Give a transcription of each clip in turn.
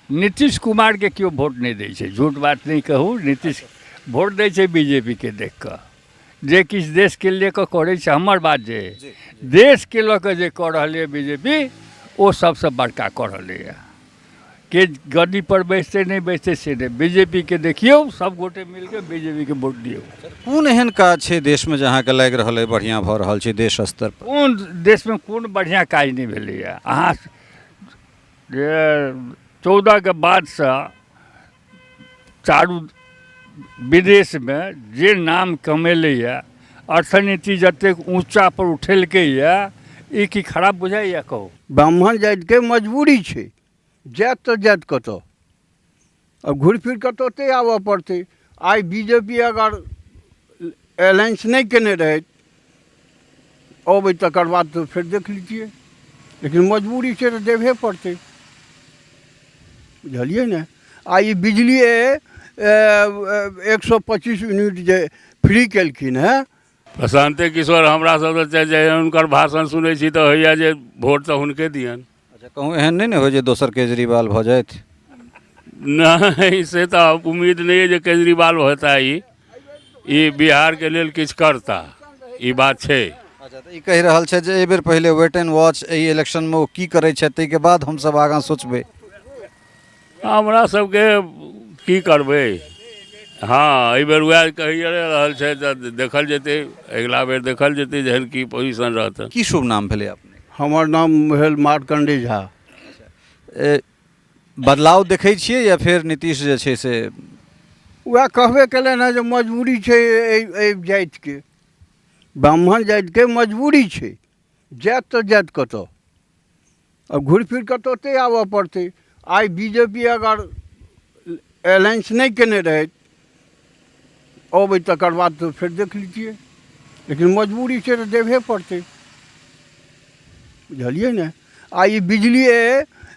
नीतीश कुमारके केओ वोट नहि दै छै, झूठ बात नहि कहू। नीतीश वोट दै छै बीजेपीके देख कऽ, जे किछु देशके लऽ कऽ करै छै। हमर बात जे देशके लऽ कऽ जे कऽ रहलैए बीजेपी, ओ सबसँ बड़का कऽ रहलैए। के गद्दीपर बैसतै नहि बैसतै से नहि, बीजेपीके देखियौ, सब गोटे मिलके बीजेपीके वोट दियौ। कोन एहन काज छै देशमे जे अहाँके लागि रहल अइ बढ़िआँ भऽ रहल छै देश स्तर पर? कोन देशमे कोन बढ़िआँ काज नहि भेलैए? अहाँ जे 14के बादसँ चारू विदेशमे जे नाम कमेलैए, अर्थनीति जतेक ऊँचापर उठेलकैए, ई की खराब बुझाइए कहू? ब्राह्मण जातिके मजबूरी छै, जायत तऽ जायत कतऽ? आ घुरि फिर कऽ तऽ ओतहि आबऽ पड़तै। आइ बी जे पी अगर अलायंस नहि केने रहैत, अबै तकर बाद तऽ फेर देख लितियै, लेकिन मजबूरी छै तऽ देबहे पड़तै, बुझलियै ने? आ ई बिजलिए 125 यूनिट जे फ्री केलखिन हेँ। प्रशान्ते किशोर हमरा सब तऽ जे हुनकर भाषण सुनै छी तऽ होइए जे वोट तऽ हुनके दियनि। अच्छा, कहूँ एहन नहि ने होइ जे दोसर केजरीवाल भऽ जाथि? नहि, से तऽ उम्मीद नहि अइ जे केजरीवाल होता, ई ई बिहारके लेल किछु करता, ई बात छै। अच्छा, तऽ ई कहि रहल छै जे एहि बेर पहिले वेट एंड वॉच, एहि इलेक्शनमे ओ की करै छथि, ताहिके बाद हमसभ आगाँ सोचबै। हमरा सबके की करबै, हँ, एहि बेर उएह कहिए रहल छै तऽ देखल जेतै, अगिला बेर देखल जेतै जेहन की पोजिशन रहतै। की शुभ नाम भेलै अपने? हमर नाम भेल मार्कण्डेय झा। बदलाव देखै छियै या फेर नीतीश जे छै से? उएह कहबे केलनि हेँ जे मजबूरी छै एहि एहि जातिके, ब्राह्मण जातिके मजबूरी छै, जायत तऽ जायत कतऽ? आ घुरि फिर कऽ तऽ ओतहि आबऽ पड़तै। आइ बी जे पी अगर अलायंस नहि केने रहैत, अबै तकर बाद तऽ फेर देख लितियै, लेकिन मजबूरी छै तऽ देबहे पड़तै, बुझलियै ने? आ ई बिजलिए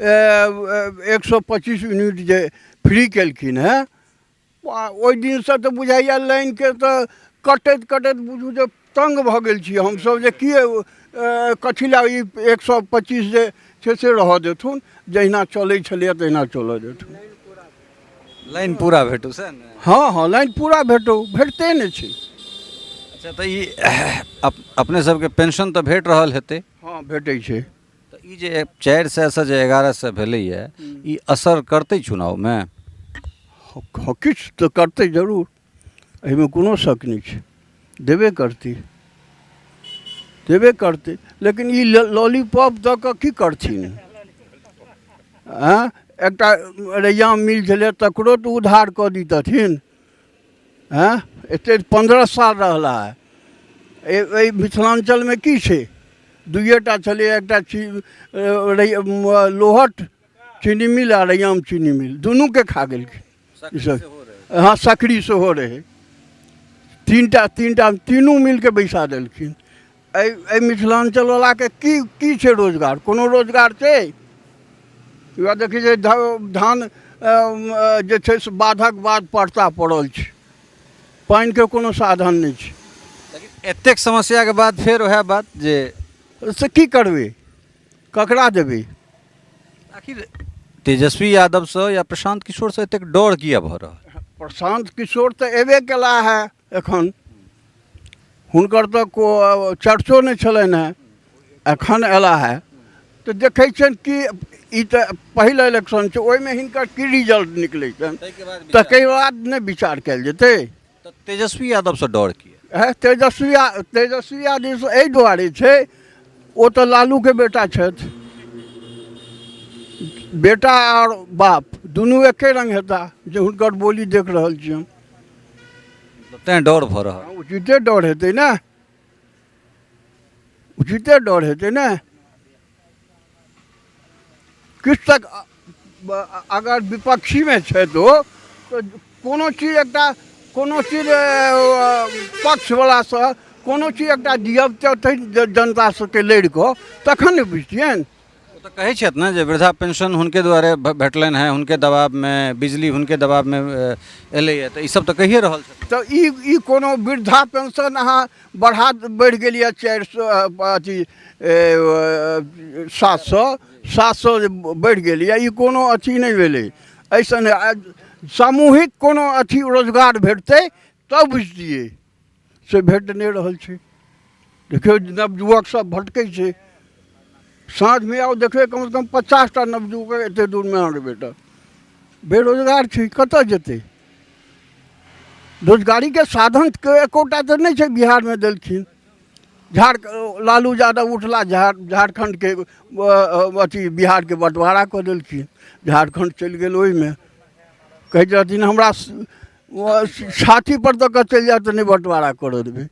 125 यूनिट जे फ्री केलखिन हेँ, ओहि दिनसँ तऽ बुझाइए लाइनके तऽ कटैत कटैत बुझू जे तङ्ग भऽ गेल छी हमसभ, जे की कथी लए ई 125 जे छै से रहऽ देथुन, जहिना चलै छलैए तहिना चलऽ देथुन। लाइन पूरा भेटू सएह ने? हँ हँ, लाइन पूरा भेटू, भेटते नहि छै। अच्छा, तऽ ई अपने सबके पेंशन तऽ भेट रहल हेतै? हँ, भेटै छै। तऽ ई जे 400सँ जे 1100 भेलैए, ई असर करतै चुनावमे? हँ, किछु तऽ करतै जरूर, एहिमे कोनो शक नहि छै, देबे करतै, देबे करतै। लेकिन ई लॉलीपॉप दऽ कऽ की करथिन? आँय, एकटा रैयाम मिल छलै, तकरो तऽ उद्धार कऽ दितथिन। आँय, एतेक 15 साल रहला है। एहि मिथिलाञ्चलमे की छै? दुइए टा छलै, एकटा छी लोहट चीनी मिल आ रैयाम चीनी मिल, दुनूके खा गेलखिन ईसभ। हँ, सकरी सेहो रहै, तीनटा, तीनटा, तीनू मिलके बैसा देलखिन। एहि एहि मिथिलाञ्चलवलाके की की छै रोजगार? कोनो रोजगार छै? उएह देखै छै, धान जे छै से बाधक बाद परता पड़ल छै, पानिके कोनो साधन नहि छै। लेकिन एतेक समस्याके बाद फेर उएह बात जे से की करबै, ककरा देबै? आखिर तेजस्वी यादवसँ या प्रशांत किशोरसँ एतेक डर किया भऽ रहल? प्रशांत किशोर तऽ एबे केला है एखन, हुनकर तऽ को चर्चो नहि छलनि हेँ, एखन अयला है तऽ देखै छियनि कि ई तऽ पहिल इलेक्शन छै, ओहिमे हिनकर की रिजल्ट निकलै छनि, तकर बाद ने विचार कयल जेतै। तऽ तेजस्वी यादवसँ डर किया? हे, तेजस्वी यादवसँ एहि दुआरे छै, ओ तऽ लालूके बेटा छथि, बेटा आओर बाप दुनू एके रङ्ग हेता, जे हुनकर बोली देख रहल छी हम। तैँ डर भऽ रहल? उचिते डर हेतै ने, उचिते डर हेतै ने। किछु तक अगर विपक्षीमे छथि ओ तऽ कोनो चीज एकटा कोनो चीज पक्षवलासँ कोनो चीज एकटा दिअबतै जनता सबके लड़ि कऽ, तखन ने बुझतियनि। ओ तऽ कहै छथि ने जे वृद्धा पेंशन हुनके दुआरे भेटलनि हेँ, हुनके दबावमे, बिजली हुनके दबावमे एलैए, तऽ ईसभ तऽ कहिए रहल छथिन। तऽ ई कोनो वृद्धा पेंशन अहाँ बढ़ा बढ़ि गेल यए 400 अथी 700 700 जे बढ़ि गेलैए, ई कोनो अथी नहि भेलै। एहिसँ सामूहिक कोनो अथी रोजगार भेटतै तब बुझतियै, से भेट नहि रहल छै। देखियौ, नवयुवक सब भटकै छै। साँझमे आउ, देखबै कमसँ कम 50टा नवयुवक एते दूरमे अहाँके भेटत। बेरोजगार छै, कतऽ जेतै? रोजगारीके साधनके एकोटा तऽ नहि छै बिहारमे देलखिन। लालू यादव उठला, झारखण्डके अथी बिहारके बँटवारा कऽ देलखिन, झारखण्ड चलि गेल। ओहिमे कहैत रहथिन, हमरा छातीपर दऽ कऽ चलि जायत तऽ नहि बँटवारा करऽ देबै।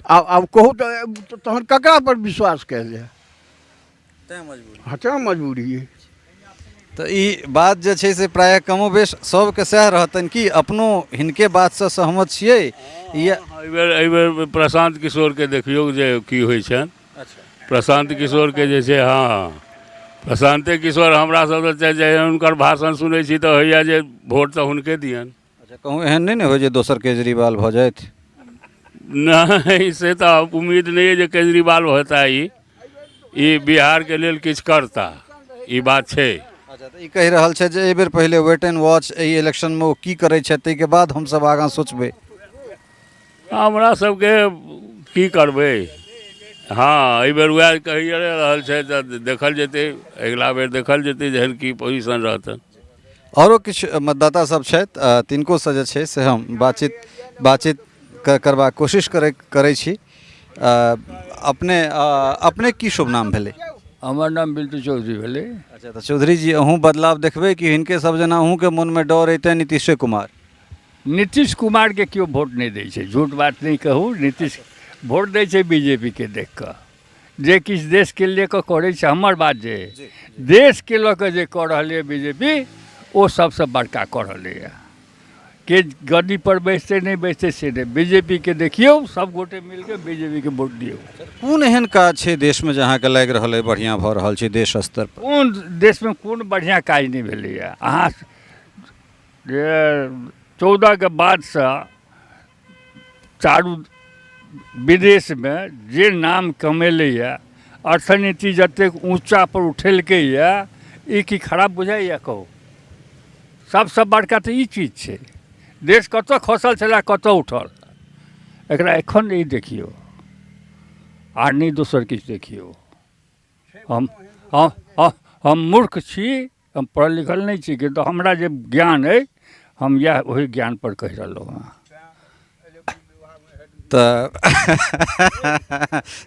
आब कहू तऽ, तहन ककरा पर विश्वास कयल जाय? तैँ मजबूरी। हँ, तैँ मजबूरी अइ। तऽ ई बात जे छै से प्रायः कमोबेश सभके सएह रहतनि कि अपनो हिनके बातसँ सहमत छियै या? एहिबेर प्रशान्त किशोरके देखियौ जे की होइ छनि। प्रशान्त किशोरके जे छै, हँ, प्रशान्ते किशोर। हमरा सब तऽ जे हुनकर भाषण सुनै छी तऽ होइए जे वोट तऽ हुनके दियनि। अच्छा, कहूँ एहन नहि ने होइ जे दोसर केजरीवाल भऽ जाथि? नहि, से तऽ उम्मीद नहि अइ जे केजरीवाल होता। ई ई बिहारके लेल किछु करता, ई बात छै। अच्छा, तऽ ई कहि रहल छै जे एहि बेर पहिले वेट एंड वॉच, एहि इलेक्शनमे ओ की करै छथि, ताहिके बाद हमसभ आगाँ सोचबै। हमरा सबके की करबै? हँ, एहिबेर उएह कहिए रहल छै, तऽ देखल जेतै, अगिला बेर देखल जेतै जेहन की पोजिशन रहतनि। आओरो किछु मतदाता सब छथि, तिनकोसँ जे छै से हम बातचीत करबाक कोशिश करै छी। अपने की शुभ नाम भेलै? हमर नाम बिल्टू चौधरी भेलै। अच्छा, तऽ चौधरी जी, अहूँ बदलाव देखबै कि हिनके सब जेना अहूँके मोनमे डर अइतनि नीतीशे कुमार? नीतीश कुमारके केओ वोट नहि दै छै, झूठ बात नहि कहू। नीतीश वोट दै छै बीजेपीके देख कऽ, जे किछु देशके लऽ कऽ करै छै। हमर बात जे देशके लऽ कऽ जे कऽ रहलैए बीजेपी, ओ सबसँ बड़का कऽ रहलैए। के गद्दीपर बैसतै नहि बैसतै से नहि, बीजेपीके देखियौ, सब गोटे मिलके बीजेपीके वोट दियौ। कोन एहन काज छै देशमे जे अहाँके लागि रहल अइ बढ़िआँ भऽ रहल छै देश स्तर पर? कोन देशमे कोन बढ़िआँ काज नहि भेलैए? अहाँ जे 14के बादसँ चारू विदेशमे जे नाम कमेलैए, अर्थनीति जतेक ऊँचापर उठेलकैए, ई की खराब बुझाइए कहू? सबसँ बड़का तऽ ई चीज छै। देश कतऽ खसल छलै, कतऽ उठल, एकरा एखन ई देखियौ, आर नहि दोसर किछु देखियौ। हम मूर्ख छी, हम पढ़ल लिखल नहि छी, किन्तु हमरा जे ज्ञान अइ, हम इएह ओहि ज्ञानपर कहि रहलहुँ हँ। तऽ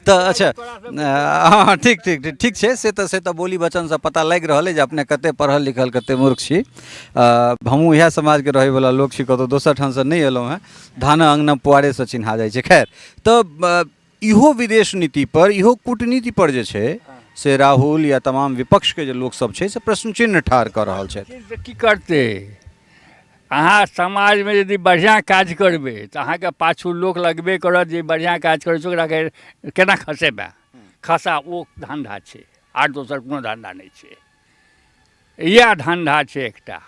अच्छा, हँ, ठीक ठीक ठीक छै। से तऽ बोली वचनसँ पता लागि रहल अइ जे अपने कतेक पढ़ल लिखल, कतेक मूर्ख छी। हमहूँ इएह समाजके रहैवला लोक छी, कतहु दोसर ठामसँ नहि अयलहुँ हेँ। धान अङ्गना पुआरेसँ चिन्हा जाइ छै। खैर, तऽ इहो विदेश नीतिपर, इहो कूटनीतिपर जे छै से राहुल या तमाम विपक्षके जे लोकसभ छै से प्रश्न चिन्ह ठाढ़ कऽ रहल छथि। से की करतै? अहाँ समाजमे यदि बढ़िआँ काज करबै तऽ अहाँके पाछू लोक लगबे करत जे बढ़िआँ काज करै छै, ओकरा केना खसेबै, खसा। ओ धन्धा छै, आर दोसर कोनो धन्धा नहि छै। इएह धन्धा छै एकटा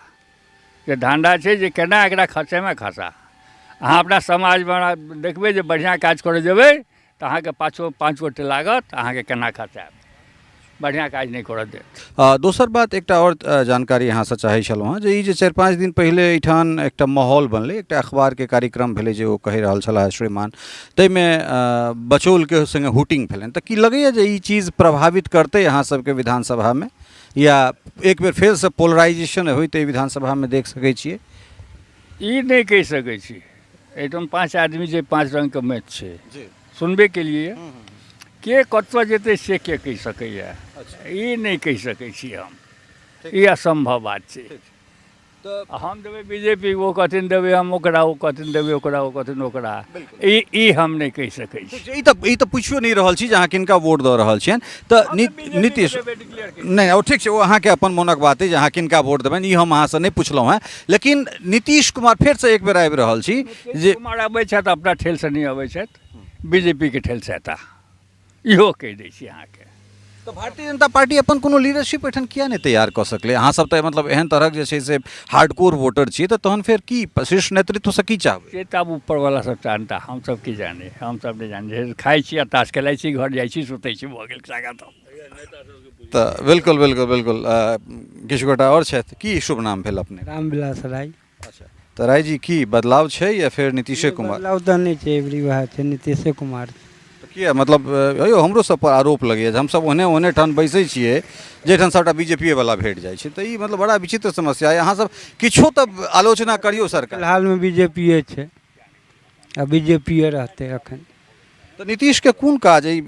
जे धन्धा छै जे केना एकरा खसेमे खसा। अहाँ अपना समाजमे देखबै जे बढ़िआँ काज करऽ जेबै तऽ अहाँके पाछू 5 गोटे लागत, अहाँके केना खसायब, बढ़िआँ काज नहि करऽ देत। दोसर बात, एकटा आओर जानकारी अहाँसँ चाहै छलहुँ हेँ जे ई जे 4-5 दिन पहिले एहिठाम एकटा माहौल बनलै, एकटा अखबारके कार्यक्रम भेलै जे ओ कहि रहल छलाह श्रीमान, ताहिमे बचौलके सङ्गे हुटिंग भेलनि, तऽ की लगैए जे ई चीज प्रभावित करतै अहाँ सबके विधानसभामे, या एक बेर फेरसँ पोलराइजेशन होइत एहि विधानसभामे देख सकै छियै? ई नहि कहि सकै छी। एहिठाम 5 आदमी छै, 5 रङ्गके मैच छै, सुनबे केलियै। के कतऽ जेतै से के कहि सकैए? ई नहि कहि सकै छी हम, ई असम्भव बात छै। हम देबै बीजेपी, ओ कहथिन देबै हम ओकरा, ओ कहथिन देबै ओकरा, ओ कहथिन ओकरा। ई हम नहि कहि सकै छी। ई तऽ पुछियो नहि रहल छी जे अहाँ किनका वोट दऽ रहल छियनि। तऽ नीतीश नहि, ओ ठीक छै, ओ अहाँके अपन मोनक बात अइ जे अहाँ किनका वोट देबनि, ई हम अहाँसँ नहि पुछलहुँ हेँ। लेकिन नीतीश कुमार फेरसँ एक बेर आबि रहल छी जे कुमार अबै छथि, अपना ठेलसँ नहि अबै छथि, बीजेपीके ठेलसँ एता, इहो कहि दै छी अहाँके। तऽ भारतीय जनता पार्टी अपन कोनो लीडरशिप एहिठाम किया नहि तैयार कऽ सकलै? अहाँ सब तऽ मतलब एहन तरहक जे छै से हार्डकोर वोटर छियै, तऽ तहन फेर की शीर्ष नेतृत्वसँ की चाहबै? से तऽ आब ऊपरवला सब जानता, हम सब की जाने? हम सब नहि जाने। खाइ छी आ ताश खेलाइ छी, घर जाइ छी, सुतै छी, भऽ गेल, सागा। तऽ बिल्कुल बिल्कुल बिल्कुल, किछु गोटा आओर छथि। की शुभ नाम भेल अपने? रामविलास राय। अच्छा, तऽ राय जी, की बदलाव छै या फेर नीतीशे कुमार? बदलाव तऽ नहि छै, एबरी वएह छै, नीतीशे कुमार। तऽ किया मतलब यौ हमरो सब पर आरोप लगैए जे हमसब ओहने ओहने ठाम बैसै छियै जाहिठाम सबटा बीजेपीए वला भेट जाइ छै, तऽ ई मतलब बड़ा विचित्र समस्या अइ। अहाँ सब किछो तऽ आलोचना करियौ सरकार। फिलहालमे बीजेपीए छै आ बीजेपीए रहतै एखन। तऽ नीतीशके कोन काज अइ?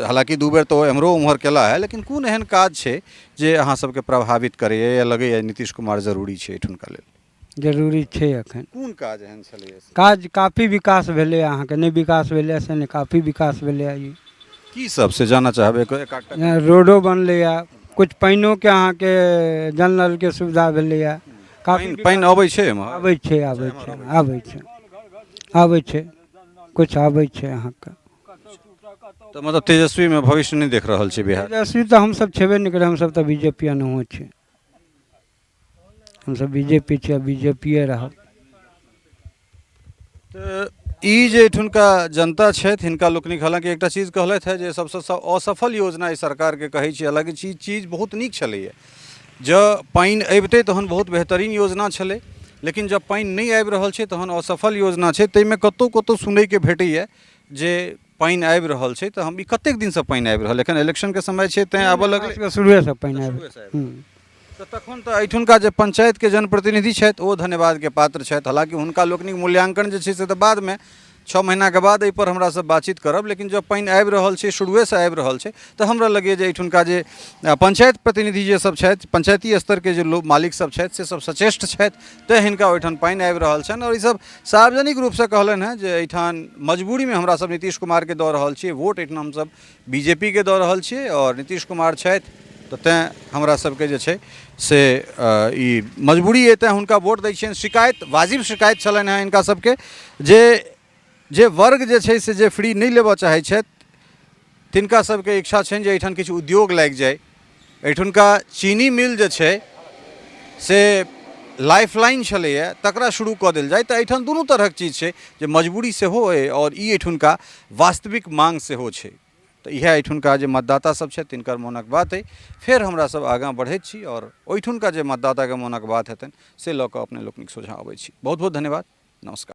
हालाँकि 2 बेर तऽ ओ एम्हरो ओम्हर केला है, लेकिन कोन एहन काज छै जे अहाँ सबके प्रभावित करैए या लगैए नीतीश कुमार जरूरी छै एहिठुनका लेल? जरूरी छै एखन। कोन काज एहन छलैए? काज काफी विकास भेलै अहाँके, नहि विकास भेलै से नहि, काफी विकास भेलै ई। की सब से जानऽ चाहबै? एक आधटा। जेना रोडो बनलैए, किछु पानिओके अहाँके जल नलके सुविधा भेलैए काफी। पानि अबै छै एम्हर? आबै छै, आबै छै, आबै छै, आबै छै, किछु आबै छै अहाँके। तऽ मतलब तेजस्वीमे भविष्य नहि देख रहल छी बिहार? तेजस्वी तऽ हमसब छेबे नहि करै, हमसब तऽ बीजेपी अनहो छी, हमसब बीजेपी छी आ बीजेपीए रहब। तऽ ई जे एहिठुनका जनता छथि हिनका लोकनिक हालाँकि एकटा चीज कहलथि हेँ जे सबसँ असफल योजना ई सरकारके कहै छी, हालाँकि चीज बहुत नीक छलैए। जँ पानि अबितै तहन बहुत बेहतरीन योजना छलै, लेकिन जँ पानि नहि आबि रहल छै तहन असफल योजना छै। ताहिमे कतहु कतहु सुनैके भेटैए जे पानि आबि रहल छै, तऽ हम ई कतेक दिनसँ पानि आबि रहल? एखन इलेक्शनके समय छै तैँ आबऽ लगलै? शुरुएसँ पानि आबि। तऽ तखन तऽ एहिठुनका जे पंचायतके जनप्रतिनिधि छथि ओ धन्यवादके पात्र छथि। हालाँकि हुनका लोकनिक मूल्यांकन जे छै से तऽ बादमे 6 महीनाके बाद एहिपर हमरा सब बातचीत करब, लेकिन जँ पानि आबि रहल छै, शुरुएसँ आबि रहल छै, तऽ हमरा लगैए जे एहिठुनका जे पंचायत प्रतिनिधि जे सब छथि, पंचायती स्तरके जे लोक मालिक सब छथि से सब सचेष्ट छथि, तैँ हिनका ओहिठाम पानि आबि रहल छनि। आओर ईसब सार्वजनिक रूपसँ कहलनि हेँ जे एहिठाम मजबूरीमे हमरा सब नीतीश कुमारके दऽ रहल छियै वोट, एहिठाम हमसब बीजेपीके दऽ रहल छियै आओर नीतीश कुमार छथि तऽ तैँ हमरा सबके जे छै से ई मजबूरी अइ, तैँ हुनका वोट दै छियनि। शिकायत वाजिब शिकायत छलनि हेँ हिनका सबके जे जे वर्ग जे छै से जे फ्री नहि लेबऽ चाहै छथि तिनका सबके इच्छा छनि जे एहिठाम किछु उद्योग लागि जाइ। एहिठुनका चीनी मिल जे छै से लाइफ लाइन छलैए तकरा शुरू कऽ देल जाय। तऽ एहिठाम दुनू तरहक चीज छै जे मजबूरी सेहो अइ आओर ई एहिठुनका वास्तविक माँग सेहो छै। तऽ इएह एहिठुनका जे मतदाता सब छथि तिनकर मोनक बात अइ। फेर हमरा सब आगाँ बढ़ैत छी आओर ओहिठुनका जे मतदाताके मोनक बात हेतनि से लऽ कऽ अपने लोकनिक सोझाँ अबै छी। बहुत बहुत धन्यवाद, नमस्कार।